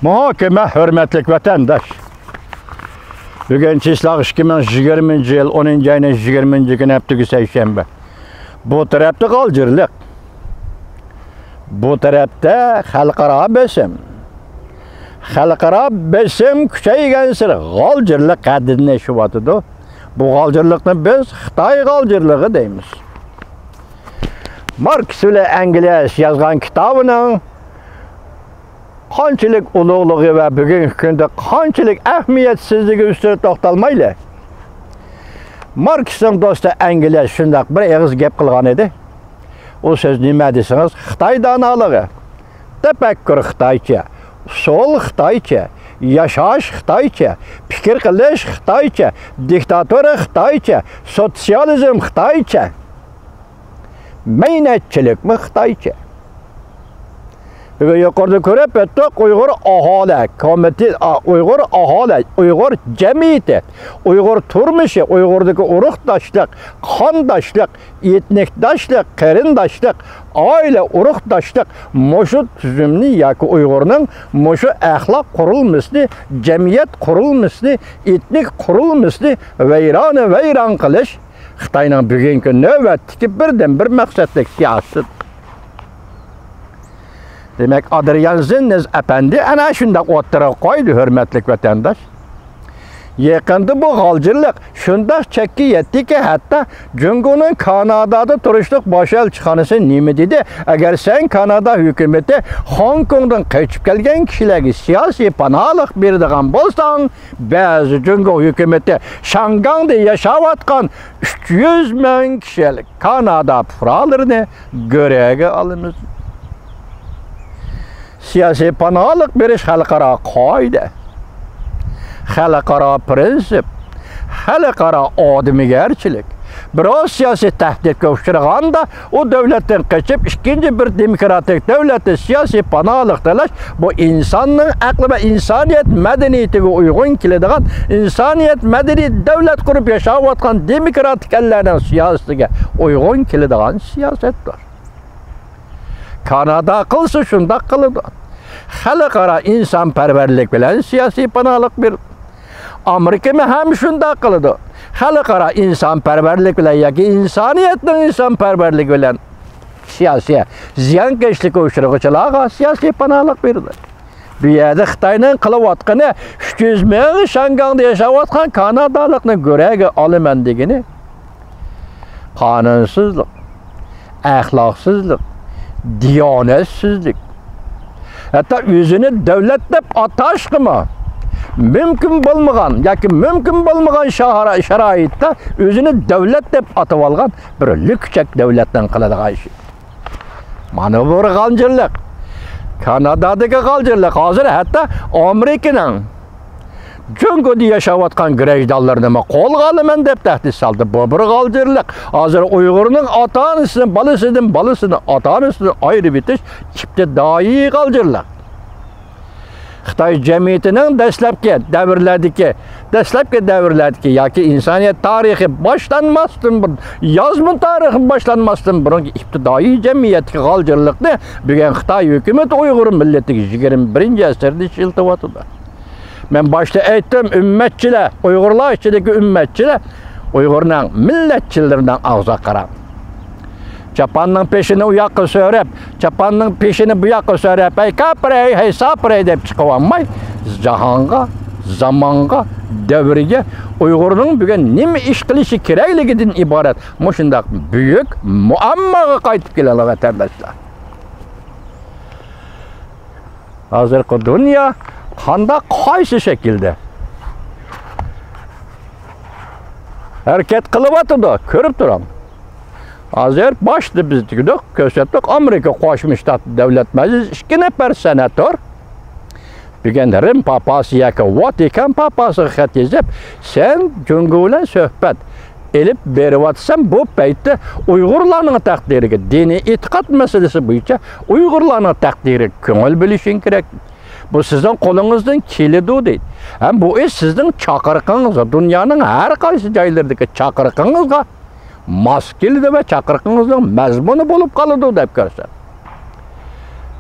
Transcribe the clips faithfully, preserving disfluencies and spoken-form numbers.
مۇھاكىمە، ھۆرمەتلىك ۋەتەنداش. بۈگۈن چىسلاق ئىككى مىڭ يىگىرمىنچى يىل ئونىنچى ئاينىڭ يىگىرمىنچى كۈنى، ھەپتىكى سەيشەنبە. بۇ تەرەپتە غالجىرلىق. بۇ تەرەپتە خەلقئارا بېسىم. خەلقئارا بېسىم كۈچەيگەنسېرى غالجىرلىق ھەددىدىن ئېشىۋاتىدۇ. بۇ غالجىرلىقنى بىز خىتاي غالجىرلىقى دەيمىز. ماركس بىلەن ئەنگلىيەس يازغان كىتابىنىڭ قانچىلىك ئۇلۇغلۇقى ۋە بۈگۈنكى كۈندە قانچىلىك ئەھمىيەتسىزلىكى ئۈستىدە توختالمايلى. ماركسنىڭ دوستى ئەنگلىيەس شۇنداق بىر ئېغىز گەپ قىلغان ئىدى. ئۇ سۆز نېمە دېسىڭىز، خىتاي دانالىقى. تەپەككۇر خىتايچە، ئۇسۇل خىتايچە، ياشاش خىتايچە، پىكىر قىلىش خىتايچە، دىكتاتۇرا خىتايچە، سوتسىيالىزم خىتايچە. مەينەتچىلىكمۇ خىتايچە. بۈگۈن يۇقىرىدا كۆرۈپ ئۆتتۇق، ئۇيغۇر ئاھالە كومىتېت، ئا، ئۇيغۇر ئاھالە، ئۇيغۇر جەمئىيىتى، ئۇيغۇر تۇرمۇشى، ئۇيغۇردىكى ئۇرۇقداشلىق، قانداشلىق، ئېتنىكداشلىق، قېرىنداشلىق، ئائىلە ئۇرۇقداشلىق، مۇشۇ تۈزۈمنى ياكى ئۇيغۇرنىڭ مۇشۇ ئەخلاق قۇرۇلمىسىنى، جەمئىيەت قۇرۇلمىسىنى، ئېتنىك قۇرۇلمىسىنى ۋەيرانە ۋەيران قىلىش، خىتاينىڭ بۈگۈنكى نۆۋەتتىكى بىردىنبىر مەقسەتلىك سىياسىتى. دېمەك، ئادرىيان زىننېز ئەپەندى ئەنە شۇنداق ئوتتۇرىغا قويدى، ھۆرمەتلىك ۋەتەنداش. يېقىندا بۇ غالجىرلىق شۇنداق چەككە يەتتىكى، ھەتتا جۇڭگونىڭ كانادادا تۇرۇشلۇق باش ئەلچىخانىسى نېمە دېدى؟ ئەگەر سەن كانادا ھۆكۈمىتى خوڭكوڭدىن قېچىپ كەلگەن كىشىلەرگە سىياسىي پاناھلىق بېرىدىغان بولساڭ، بەزى جۇڭگو ھۆكۈمىتى شاڭگاڭدا ياشاۋاتقان ئۈچ يۈز مىڭ كىشىلىك كانادا پۇقرالىرىنى گۆرۈگە ئالىمىز. سىياسىي پاناھلىق بېرىش خەلقئارا قائىدە، خەلقئارا پىرىنسىپ، خەلقئارا ئادىمىگەرچىلىك. بىراۋ سىياسىي تەھدىتكە ئۇچرىغاندا، ئۇ دۆلەتتىن قېچىپ، ئىككىنچى بىر دېموكراتىك دۆلەتتە سىياسىي پاناھلىق تىلەش، بۇ ئىنساننىڭ ئەقلى ۋە ئىنسانىيەت مەدەنىيىتىگە ئۇيغۇن كېلىدىغان، ئىنسانىيەت مەدەنىيەت دۆلەت قۇرۇپ ياشاۋاتقان دېموكراتىك ئەللەرنىڭ سىياسىتىگە ئۇيغۇن كېلىدىغان سىياسەتتۇر. كانادا قىلسا شۇنداق قىلىدۇ. خەلقئارا ئىنسانپەرۋەرلىك بىلەن سىياسىي پاناھلىق بېرىدۇ. ئامېرىكىمۇ ھەم شۇنداق قىلىدۇ. خەلقئارا ئىنسانپەرۋەرلىك بىلەن ياكى ئىنسانىيەتنىڭ ئىنسانپەرۋەرلىكى بىلەن سىياسىي زىيانكەشلىككە ئۇچرىغۇچىلارغا سىياسىي پاناھلىق بېرىدۇ. بۇ يەردە خىتاينىڭ قىلىۋاتقىنى ئۈچ يۈز مىڭ شاڭگاڭدا ياشاۋاتقان كانادالىقنى گۆرۈگە ئالىمەن دېگىنى قانۇنسىزلىق، ئەخلاقسىزلىق، دىيانەتسىزلىك. ھەتتا ئۆزىنى دۆلەت دەپ ئاتاشقىمۇ مۇمكىن بولمىغان ياكى مۇمكىن بولمىغان شاھارا-، شارائىتتا ئۆزىنى دۆلەت دەپ ئاتىۋالغان بىر لۈكچەك دۆلەتنىڭ قىلىدىغان ئىشى. مانا بۇ غالجىرلىق. كانادادىكى غالجىرلىق ھازىر ھەتتا ئامېرىكىنىڭ جۇڭگودا ياشاۋاتقان گىرەجدانلىرىنىمۇ قولغا ئالىمەن دەپ تەھدىت سالدى. بۇ بىر غالجىرلىق. ھازىر ئۇيغۇرنىڭ ئاتا-ئانىسىنى، بالىسىدىن، بالىسىنى، ئاتا-ئانىسىدىن ئايرىۋېتىش ئىپتىدائىي غالجىرلىق. خىتاي جەمئىيىتىنىڭ دەسلەپكى دەۋرلەردىكى، دەسلەپكى دەۋرلەردىكى ياكى ئىنسانىيەت تارىخى باشلانماستىن بۇرۇن، يازما تارىخى باشلانماستىن بۇرۇنقى ئىپتىدائىي جەمئىيەتتىكى غالجىرلىقنى بۈگۈن خىتاي ھۆكۈمىتى ئۇيغۇر مىللىتىگە يىگىرمە بىرىنچى ئەسىردە ئىشلىتىۋاتىدۇ. مەن باشتا ئەيتتىم، ئۈممەتچىلەر، ئۇيغۇرلار ئىچىدىكى ئۈممەتچىلەر ئۇيغۇرنىڭ مىللەتچىلىرىنىڭ ئاغزىغا قاراڭ. چاپاننىڭ پېشىنى ئۇ ياققا سۆرەپ، چاپاننىڭ پېشىنى بۇ ياققا سۆرەپ، ھەي كاپىر، ھەي، ھەي ساپىر، ھەي دەپ چىقىۋالماي، جاھانغا، زامانغا، دەۋرگە ئۇيغۇرنىڭ بۈگۈن نېمە ئىش قىلىشى كېرەكلىكىدىن ئىبارەت مۇشۇنداق بۈيۈك مۇئامماغا قايتىپ كېلىڭلار، ۋەتەنداشلار. ھازىرقى دۇنيا قانداق، قايسى شەكىلدە ھەرىكەت قىلىۋاتىدۇ، كۆرۈپ تۇرۇڭ. ھازىر باشتا بىز دېدۇق، كۆرسەتتۇق، ئامېرىكا قوشما شتات دۆلەت مەجلىسى ئىككى نەپەر سېناتور بۈگۈن رىم پاپاسى ياكى ۋاتىكان پاپاسىغا خەت يېزىپ، سەن جۇڭگو بىلەن سۆھبەت ئېلىپ بېرىۋاتىسەن، بۇ پەيتتە ئۇيغۇرلارنىڭ تەقدىرىگە، دىنىي ئېتىقاد مەسىلىسى بويىچە ئۇيغۇرلارنىڭ تەقدىرىگە كۆڭۈل بۆلۈشۈڭ كېرەك. بۇ سىزنىڭ قولىڭىزدىن كېلىدۇ، دەيدۇ. ھەم بۇ ئىش سىزنىڭ چاقىرىقىڭىزغا، دۇنيانىڭ ھەر قايسى جايلىرىدىكى چاقىرىقىڭىزغا ماس كېلىدۇ ۋە چاقىرىقىڭىزنىڭ مەزمۇنى بولۇپ قالىدۇ، دەپ كۆرسەت.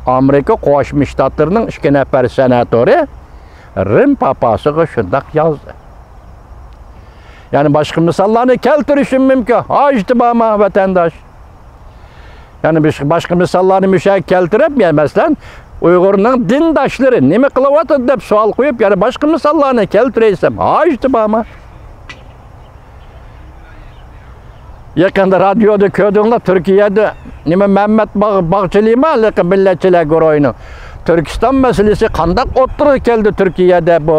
ئامېرىكا قوشما شتاتلىرىنىڭ ئىككى نەپەر سېناتورى رىم پاپاسىغا شۇنداق يازدى. يەنە باشقا مىساللارنى كەلتۈرۈشۈم مۇمكىن، ھاجىتى بارمۇ، ۋەتەنداش؟ يەنە بىش-، باشقا مىساللارنى مۇشۇ يەرگە كەلتۈرۈپ، يەنە مەسىلەن، ئۇيغۇرنىڭ دىنداشلىرى نېمە قىلىۋاتىدۇ دەپ سوئال قويۇپ، يەنە باشقا مىساللارنى كەلتۈرەي دېسەم، ھاجىتى بارمۇ؟ يېقىندا رادىيودا كۆردۈڭلار، تۈركىيەدە نېمە، مەمەت باغ-، باغچىلىما ھېلىقى مىللەتچىلەر گۇرۇھىنىڭ تۈركىستان مەسىلىسى قانداق ئوتتۇرىغا كەلدى تۈركىيەدە، بۇ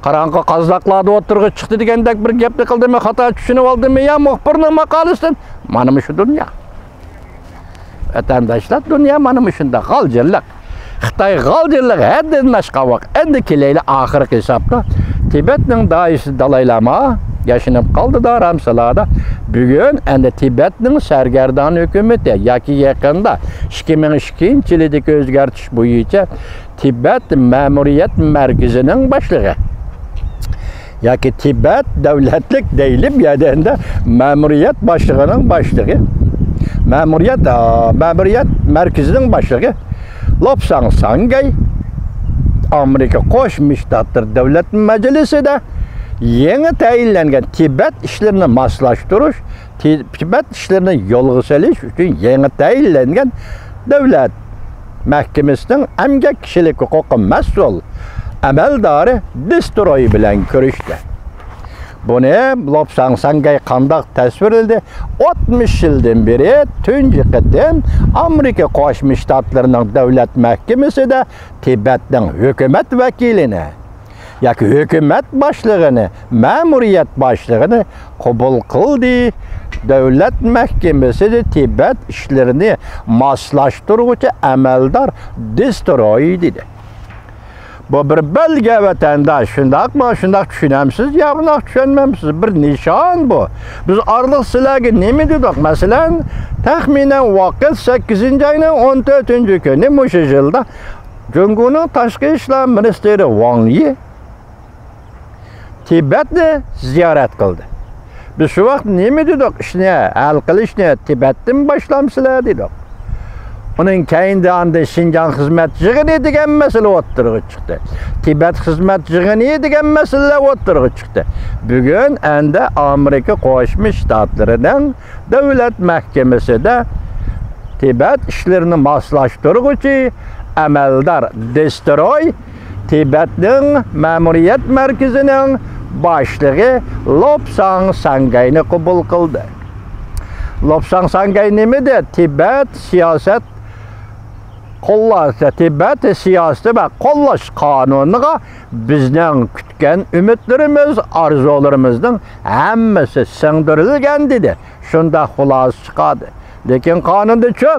قاراڭغۇ قازاقلاردا ئوتتۇرىغا چىقتى دېگەندەك بىر گەپنى قىلدىممۇ، خاتا چۈشىنىۋالدىممۇ يا مۇخبىرنىڭ ماقالىسىدىن؟ مانا مۇشۇ دۇنيا. ۋەتەنداشلار، دۇنيا مانا مۇشۇنداق غالجىرلىق. خىتاي غالجىرلىقى ھەددىدىن ئاشقان ۋاقىت. ئەمدى كېلەيلى ئاخىرقى ھېسابتا تىبەتنىڭ داھىيسى دالاي لاما ياشىنىپ قالدى-دە رامسىلاردا. بۈگۈن ئەمدى تىبەتنىڭ سەرگەردان ھۆكۈمىتى ياكى يېقىندا ئىككى مىڭ ئىككىنچى يىلىدىكى ئۆزگەرتىش بويىچە تىبەت مەمۇرىيەت مەركىزىنىڭ باشلىقى ياكى تىبەت دۆلەتلىك دەيلى بۇ يەردە ئەمدى مەمۇرىيەت باشلىقىنىڭ باشلىقى، مەمۇرىيەت، ئا، مەمۇرىيەت مەركىزىنىڭ باشلىقى لوپساڭ ساڭگەي ئامېرىكا قوشما شتاتلىرى دۆلەت مەجلىسىدە يېڭى تەيىنلەنگەن تىبەت ئىشلىرىنى ماسلاشتۇرۇش، تى-، تىبەت ئىشلىرىنى يولغا سېلىش ئۈچۈن يېڭى تەيىنلەنگەن دۆلەت مەھكىمىسىنىڭ ئەمگەك كىشىلىك ھوقۇقى مەسئۇل ئەمەلدارى دېستروي بىلەن كۆرۈشتى. بۇنى لوپساڭ ساڭگەي قانداق تەسۋىرلىدى؟ ئاتمىش يىلدىن بېرى تۇنجى قېتىم ئامېرىكا قوشما شتاتلىرىنىڭ دۆلەت مەھكىمىسىدە تىبەتنىڭ ھۆكۈمەت ۋەكىلىنى ياكى ھۆكۈمەت باشلىقىنى، مەمۇرىيەت باشلىقىنى قوبۇل قىلدى. دۆلەت مەھكىمىسىدە تىبەت ئىشلىرىنى ماسلاشتۇرغۇچى ئەمەلدار دېستروي دېدى. بۇ بىر بەلگە، ۋەتەنداش، شۇنداقمۇ؟ شۇنداق چۈشىنەمسىز يا بۇنداق چۈشەنمەمسىز؟ بىر نىشان بۇ. بىز ئارىلىق سىلەرگە نېمە دېدۇق؟ مەسىلەن، تەخمىنەن ۋاقىت سەككىزىنچى ئاينىڭ ئون تۆتىنچى كۈنى مۇشۇ يىلدا جۇڭگونىڭ تاشقى ئىشلار مىنىستىرى ۋاڭ يى تىبەتنى زىيارەت قىلدى. بىز شۇ ۋاقىت نېمە دېدۇق؟ ئىشنى ھەل قىلىشنى تىبەتتىن باشلامسىلەر دېدۇق. ئۇنىڭ كەينىدە ئاندىن شىنجاڭ خىزمەت يىغىنى دېگەن مەسىلە ئوتتۇرىغا چىقتى. تىبەت خىزمەت يىغىنى دېگەن مەسىلىلەر ئوتتۇرىغا چىقتى. بۈگۈن ئەمدى ئامېرىكا قوشما شتاتلىرىنىڭ دۆلەت مەھكىمىسىدە تىبەت ئىشلىرىنى ماسلاشتۇرغۇچى ئەمەلدار دېستروي تىبەتنىڭ مەمۇرىيەت مەركىزىنىڭ باشلىقى لوپساڭ ساڭگەينى قوبۇل قىلدى. لوپساڭ ساڭگەي نېمە دېدى؟ تىبەت سىياسەت قوللاش، تىبەت سىياسىتى ۋە قوللاش قانۇنىغا بىزنىڭ كۈتكەن ئۈمىدلىرىمىز، ئارزۇلىرىمىزنىڭ ھەممىسى سىڭدۈرۈلگەن دېدى. شۇنداق خۇلاسە چىقاردى. لېكىن قانۇندىچۇ؟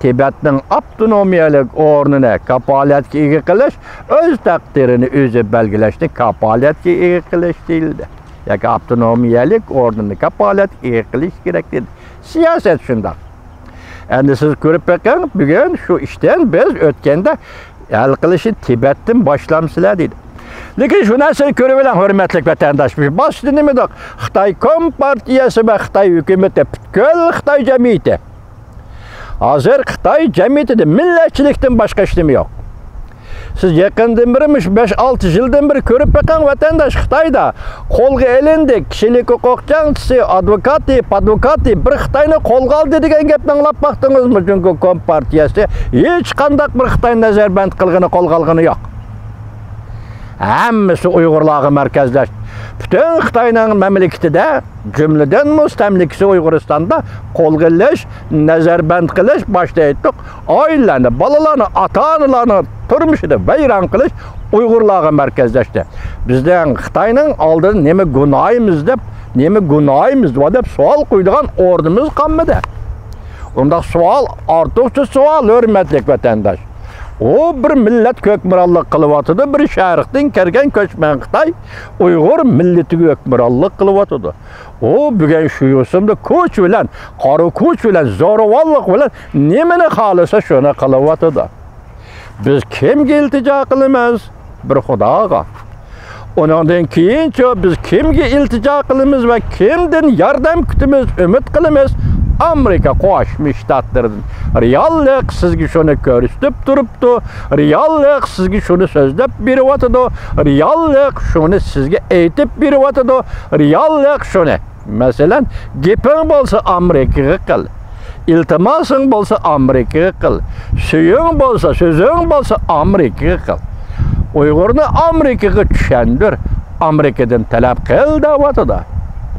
تىبەتنىڭ ئاپتونومىيەلىك ئورنىنى كاپالەتكە ئىگە قىلىش، ئۆز تەقدىرىنى ئۆزى بەلگىلەشنى كاپالەتكە ئىگە قىلىش دېيىلدى. ياكى ئاپتونومىيەلىك ئورنىنى كاپالەتكە ئىگە قىلىش كېرەك دېدى. سىياسەت شۇنداق. ئەمدى سىز كۆرۈپ بېقىڭ، بۈگۈن شۇ ئىشتىن بىز ئۆتكەندە ھەل قىلىشنى تىبەتتىن باشلامسىلەر دېدى. لېكىن شۇ نەرسىنى كۆرۈۋېلىڭ، ھۆرمەتلىك ۋەتەنداش، باشتا نېمە دېدۇق؟ خىتاي كومپارتىيەسى ۋە خىتاي ھۆكۈمىتى، پۈتكۈل خىتاي جەمئىيىتى. ھازىر خىتاي جەمئىيىتىدە مىللەتچىلىكتىن باشقا ھېچنېمە يوق. سىز يېقىندىن بېرى، مۇشۇ بەش-ئالتە يىلدىن بېرى كۆرۈپ بېقىڭ، ۋەتەنداش، خىتايدا قولغا ئېلىندى، كىشىلىك ھوقۇق جەڭچىسى، ئادۋوكاتى، پادۋوكاتى بىر خىتاينى قولغا ئالدى دېگەن گەپنى ئاڭلاپ باقتىڭىزمۇ؟ جۇڭگو كومپارتىيەسى ھېچقانداق بىر خىتاينى نەزەربەند قىلغىنى، قولغا ئالغىنى يوق. ھەممىسى ئۇيغۇرلارغا مەركەزلەشتى. پۈتۈن خىتاينىڭ مەملىكىتىدە، جۈملىدىن مۇستەملىكىسى ئۇيغۇرىستاندا قولغا ئېلىش، نەزەربەند قىلىش، باشتا ئېيتتۇق، ئائىلىلەرنى، بالىلارنى، ئاتا-ئانىلارنىڭ تۇرمۇشىنى ۋەيران قىلىش ئۇيغۇرلارغا مەركەزلەشتى. بىزنىڭ خىتاينىڭ ئالدىدا نېمە گۇناھىمىز دەپ، نېمە گۇناھىمىز بار دەپ سوئال قويىدىغان ئورنىمىز قالمىدى. ئۇنداق سوئال ئارتۇقچە سوئال، ھۆرمەتلىك ۋەتەنداش. ئۇ بىر مىللەت ھۆكۈمرانلىق قىلىۋاتىدۇ، بىر شەرقتىن كەلگەن كۆچمەن خىتاي ئۇيغۇر مىللىتىگە ھۆكۈمرانلىق قىلىۋاتىدۇ. ئۇ بۈگۈن شۇ يوسۇندا كۈچ بىلەن، قارا كۈچ بىلەن، زورىۋاللىق بىلەن نېمىنى خالىسا شۇنى قىلىۋاتىدۇ. بىز كىمگە ئىلتىجا قىلىمىز؟ بىر خۇداغا. ئۇنىڭدىن كېيىنچۇ بىز كىمگە ئىلتىجا قىلىمىز ۋە كىمدىن ياردەم كۈتىمىز، ئۈمىد قىلىمىز؟ ئامېرىكا قوشما شتاتلىرىدىن. رېئاللىق سىزگە شۇنى كۆرسىتىپ تۇرۇپتۇ، رېئاللىق سىزگە شۇنى سۆزلەپ بېرىۋاتىدۇ، رېئاللىق شۇنى سىزگە ئېيتىپ بېرىۋاتىدۇ، رېئاللىق شۇنى. مەسىلەن، گېپىڭ بولسا ئامېرىكىغا قىل، ئىلتىماسىڭ بولسا ئامېرىكىغا قىل، سۈيۈڭ بولسا، سۆزۈڭ بولسا ئامېرىكىغا قىل. ئۇيغۇرنى ئامېرىكىغا چۈشەندۈر، ئامېرىكىدىن تەلەپ قىل دەۋاتىدۇ.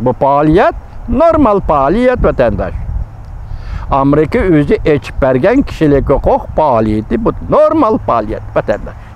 بۇ پائالىيەت نورمال پائالىيەت، ۋەتەنداش. ئامېرىكا ئۆزى ئېچىپ بەرگەن كىشىلىك ھوقۇق پائالىيىتى، بۇ نورمال پائالىيەت، ۋەتەنداش.